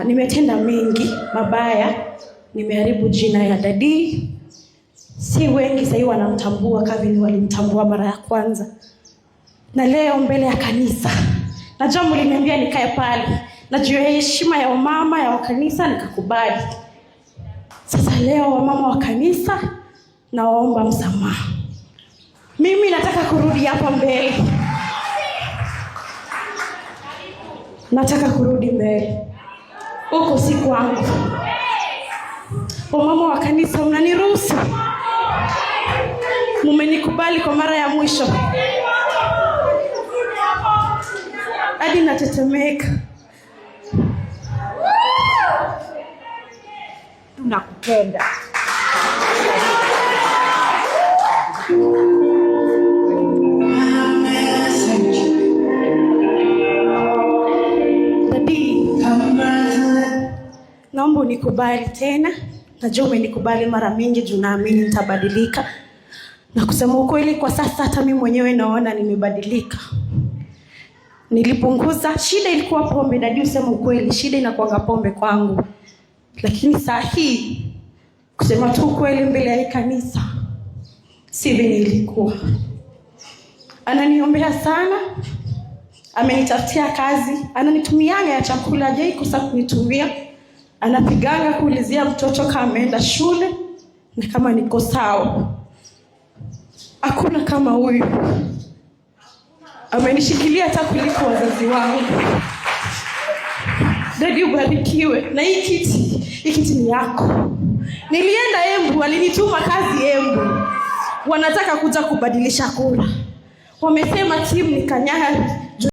Nimetenda mengi mabaya, nimeharibu jina ya daddy. Si wengi sahii wanamtambua kama vile walimtambua mara ya kwanza. Na leo mbele ya kanisa, najua mliniambia nikae pale, najua heshima ya wamama ya wakanisa, nikakubali. Sasa leo wamama wa kanisa, nawaomba msamaha. Mimi nataka kurudi hapa mbele, nataka kurudi mbele, huko si kwangu. Wamama wa kanisa, mnaniruhusu? Mumenikubali kwa mara ya mwisho, hadi natetemeka. Tunakupenda. Daddy, naomba unikubali tena. Najua umenikubali mara mingi juu naamini nitabadilika, na kusema ukweli, kwa sasa hata mimi mwenyewe naona nimebadilika. Nilipunguza. Shida ilikuwa pombe, daddy, usema ukweli, shida inakuanga pombe kwangu, lakini saa hii kusema tu ukweli mbele ya hii kanisa, si venye ilikuwa. Ananiombea sana, amenitafutia kazi, ananitumianga ya chakula, hajai kosa kunitumia. Anapiganga kuulizia mtoto kama ameenda shule na kama niko sawa. Hakuna kama huyu, amenishikilia hata kuliko wazazi wangu. Daddy, ubarikiwe na hii kiti. Hii kiti ni yako. Nilienda Embu, walinituma kazi Embu, wanataka kuja kubadilisha kura. Wamesema timu ni Kanyari.